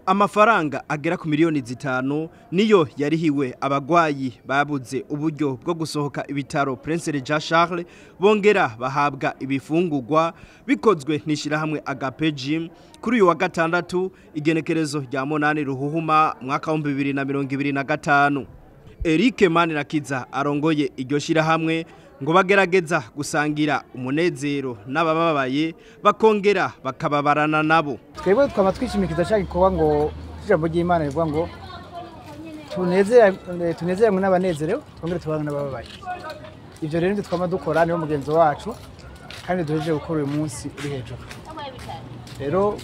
Amafaranga agera ku miliyoni 5 niyo yarihiwe abagwayi babuze uburyo bwo gusohoka ibitaro Prince Jean Charles, bongera bahabwa ibifungurwa bikozwe n'ishirahamwe Agape Gym kuri uyu wa gatandatu, igenekerezo rya 8 Ruhuhuma mwaka wa 2025. Eric Manirakiza arongoye iryo shirahamwe ngo bagerageza gusangira umunezero n'abababaye, bakongera bakababarana nabo. Twebwe twaba twishimikiza cya gikorwa ngo ijambo ry'Imana rivuga ngo tunezeranywe n'abanezerewe, twongere tubane n'abababaye. Ibyo rero nibyo twama dukora, niwo mugenzo wacu kandi duhejeje gukora uyu munsi uri hejuru. Rero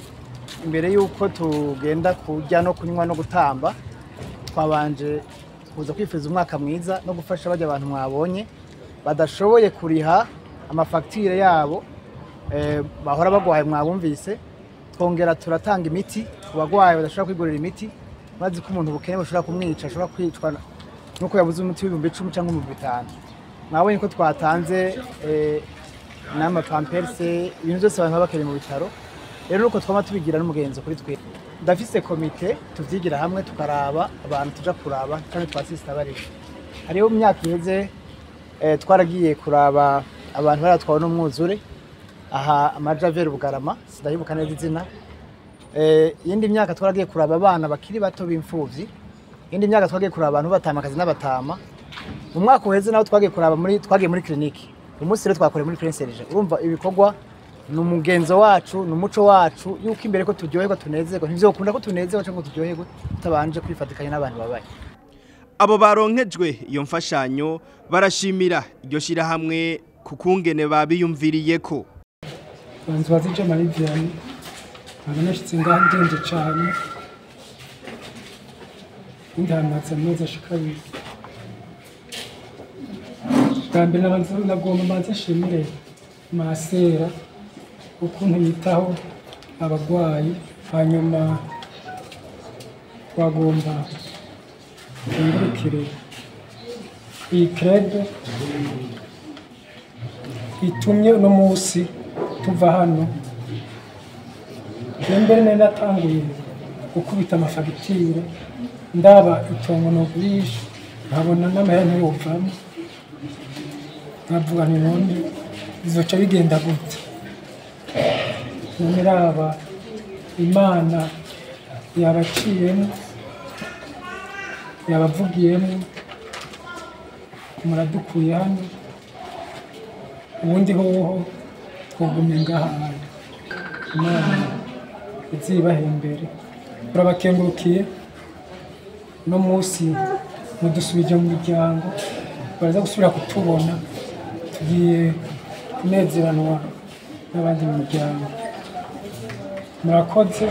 imbere y'uko tugenda kurya no kunywa no gutamba, twabanje kuza kwifuza umwaka mwiza no gufasha bajya abantu mwabonye badashoboye kuriha amafagitire yabo, bahora bagwaye mwabumvise. Twongera turatanga imiti ku bagwayi badashobora kwigurira imiti. Maze ko umuntu ubukene bushobora kumwica, ashobora kwicwa nuko yabuze umuti w'10,000 cyangwa 5,000. Mwabonye ko twatanze n'amapamperse, ibintu byose abantu baba bakeneye mu bitaro. Rero nuko twama tubigira n'umugenzo kuri twe. Ndafise komite, tuvyigira hamwe, tukaraba abantu tuja kuraba kandi twasista bariho. Hariho mu myaka iheze twaragiye kuraba abantu baratwawe n'umwuzure aha Amajaveri Bugarama, sindayibuka neza izina. Iyindi myaka twaragiye kuraba abana bakiri bato b'imfuvyi. Iyindi myaka twagiye kuraba abantu batamakazi n'abatama. Mu mwaka uheze naho twagiye kuraba muri twagiye muri clinique. Uyu munsi rero twakoreye muri Prince Régent. Urumva, ibikorwa ni umugenzo wacu, ni umuco wacu yuko imbere ko turyoherwa, tunezerwa, ntivyokunda ko tunezerwa cyangwa ngo turyoherwe tutabanje kwifatikanya n'abantu babaye. Abo baronkejwe iyo mfashanyo barashimira iryo shirahamwe ku kungene babiyumviriyeko. Banzwazi Marie Vianney, nkaba nashyitse ngaha ngenje cyane, ndamaze amezi ashika 2. Bwa mbere nabanza nagomba mbanze nshimire masera ukuntu yitaho abarwayi. Hanyuma twagomba twungurukire iyi club itumye uno munsi tuva hano. Mbere nari natanguye gukubita amafagitire, ndaba itongo nogurisha, nkabona n'amahera ntiyovamo, nkavuga nti: "None bizoca bigenda gute?" None raba, Imana yabaciyemo, yabavugiyemo, muradukuye hano. Ubundi hoho twogumye ngaha hantu. Imana izibahembere, turabakengurukiye. Uno munsi mudusubije mu miryango, baraza gusubira kutubona, tugiye kunezeranwa n'abandi mu miryango. Murakoze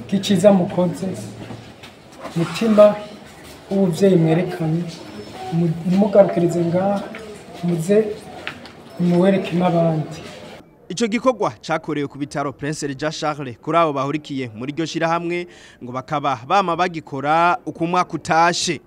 k'icyiza mukoze, mutima w'ubuvyeyi mwerekanye, ntimugarukirize ngaha, muze muwereke n'abandi. Ico gikorwa cakorewe ku bitaro Prince Jean Charles kuri abo bahurikiye muri iryo shirahamwe ngo bakaba bama bagikora uko umwaka utashe.